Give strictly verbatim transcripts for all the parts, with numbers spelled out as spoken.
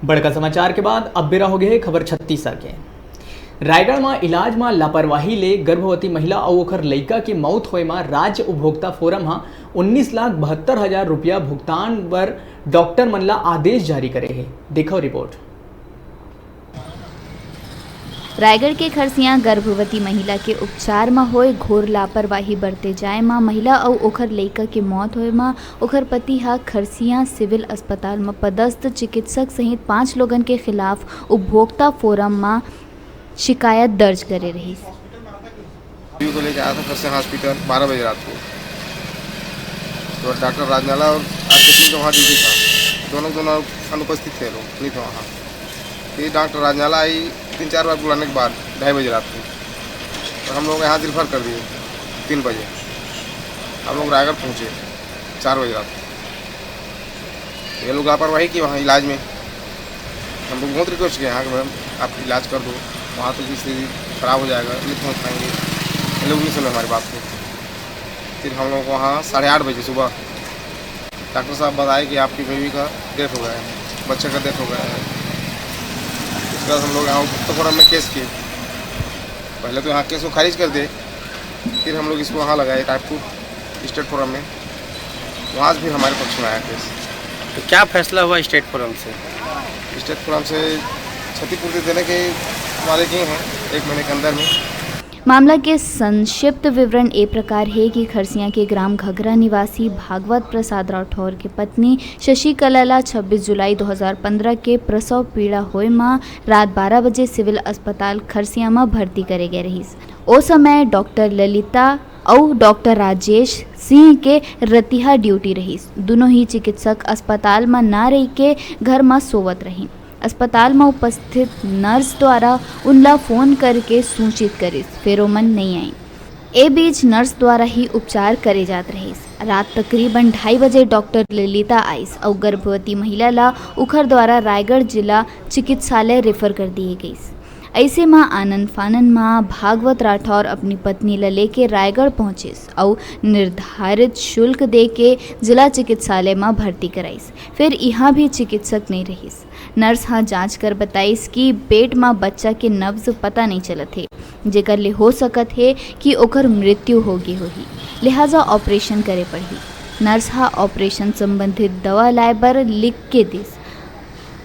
बड़का समाचार के बाद अब बेरा हो गए हे खबर छत्तीसगढ़ के। रायगढ़ म इलाज म लापरवाही ले गर्भवती महिला अउ ओखर लइका के मौत होए म राज्य उपभोक्ता फोरम ह उन्नीस लाख बहत्तर हजार रुपया भुगतान बर डॉक्टर मन ला आदेश जारी करे हे। देखो रिपोर्ट। रायगढ़ के खरसिया गर्भवती महिला के उपचार म होए घोर लापरवाही बरते जाए म महिला अउ ओखर लइका के मौत होए म ओखर पति ह खरसिया सिविल अस्पताल म पदस्थ चिकित्सक सहित पांच लोगन के खिलाफ उपभोक्ता फोरम म शिकायत दर्ज करे रहिस। को लेके आया था खरसिया हॉस्पिटल बारह बजे रात को। तो डॉक्टर राजनाला और आरके सिंह का वहाँ ड्यूटी था, दोनों दोनों अनुपस्थित थे लोग, नहीं थे वहाँ। फिर डॉक्टर राजनाला आई तीन चार बार बुलाने के बाद ढाई बजे रात को, और हम लोग यहाँ से रिफर कर दिए तीन बजे। हम लोग रायगढ़ पहुँचे चार बजे रात को। ये लोग लापरवाही की वहाँ इलाज में, हम लोग बहुत रिक्वेस्ट किए यहाँ कि मैडम आप इलाज कर दो, वहाँ तो की स्थिति खराब हो जाएगा, नहीं पहुँच पाएंगे। ये लोग नहीं सुने हमारी बात को। फिर हम लोग वहाँ साढ़े आठ बजे सुबह डॉक्टर साहब बताए कि आपकी बेबी का डेथ हो गया है, बच्चे का डेथ हो गया है। उसके बाद हम लोग यहाँ उपभोक्ता फोरम में केस किए। पहले तो यहाँ केस को खारिज कर दिए, फिर हम लोग इसको वहाँ लगाए रायपुर स्टेट फोरम में, वहाँ से फिर हमारे पक्ष में आया केस। तो क्या फैसला हुआ स्टेट फोरम से? स्टेट फोरम से क्षतिपूर्ति देने के वाले किए हैं एक महीने के अंदर में। मामला के संक्षिप्त विवरण ए प्रकार हे कि खरसिया के ग्राम घघरा निवासी भागवत प्रसाद राठौर के पत्नी शशिकला ला छब्बीस जुलाई दो हज़ार पंद्रह के प्रसव पीड़ा होए म रात बारह बजे सिविल अस्पताल खरसिया म भर्ती करे गए रहिस। ओ समय डॉक्टर ललिता अउ डॉक्टर राजेश सिंह के रतिहा ड्यूटी रहिस। दुनों ही चिकित्सक अस्पताल म ना रहिके घर म सोवत रहिन। अस्पताल म उपस्थित नर्स द्वारा उनला फोन करके सूचित करिस, फेर ओमन नइ आइन। ए बीच नर्स द्वारा ही उपचार करे जात रहिस। रात तकरीबन ढाई बजे डॉक्टर ललिता आइस अउ गर्भवती महिला ला उखर द्वारा रायगढ़ जिला चिकित्सालय रेफर कर दिए गइस। अइसे म आनन फानन म भागवत राठौर अपनी पत्नी ल लेके रायगढ़ पहुंचिस अउ निर्धारित शुल्क दे के जिला चिकित्सालय म भर्ती कराइस। फेर इहां भी चिकित्सक नइ रहिस। नर्स ह जांच कर बताइस कि पेट म बच्चा के नब्ज पता नइ चलत हे, जेकर ले हो सकत हे कि ओकर मृत्यु हो गे होही, लिहाजा ऑपरेशन करे पड़ही। नर्स ह ऑपरेशन संबंधित दवा लाए बर लिख के दिस।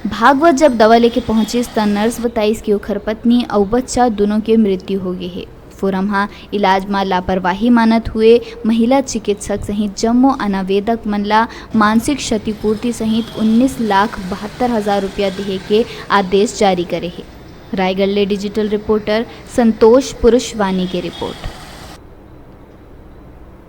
भागवत जब दवा लेके पहुंचिस, त नर्स बताइस कि ओखर पत्नी अउ बच्चा दुनों के मृत्यु हो गे हे। फोरम ह इलाज म लापरवाही मानत हुए महिला चिकित्सक सहित जम्मो अनावेदक मन ला मानसिक क्षतिपूर्ति सहित उन्नीस लाख बहत्तर हजार रुपया देहे के आदेश जारी करे हे। रायगढ़ ले डिजिटल रिपोर्टर संतोष पुरुषवानी के रिपोर्ट।